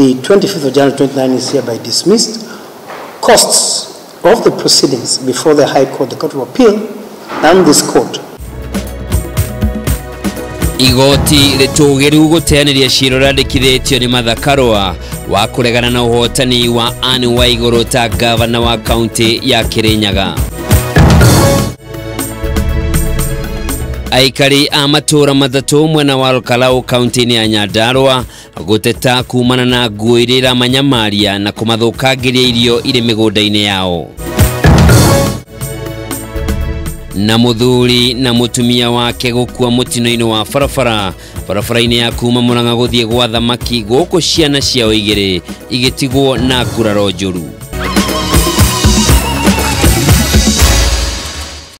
the 25th of January 29 is hereby dismissed. Costs of the proceedings before the High Court, the Court of Appeal, and this court. Igoti rĩtũgĩru gũteanĩria cira ũrandĩkithĩtio nĩ Martha Karua wa kũregana na ũhotani wa Anne Waigũrũ ta gavana wa kaunti ya Kirinyaga. Aikari a matũũra matatũ mwena wa Olkalau kaunti-inĩ ya Nyandarua gũteta kumana na nguo iria iramanyamaria na kũmathũkangĩria irio irĩ mĩgũnda-inĩ yao. Na mũthuri na mũtumia wake gũkua mũtino-inĩ wa barabara barabara-inĩ ya kuma Murang'a gũthiĩ gwa thamaki gũkũ ciana ciao igĩrĩ igĩtigwo na nguraro njũru.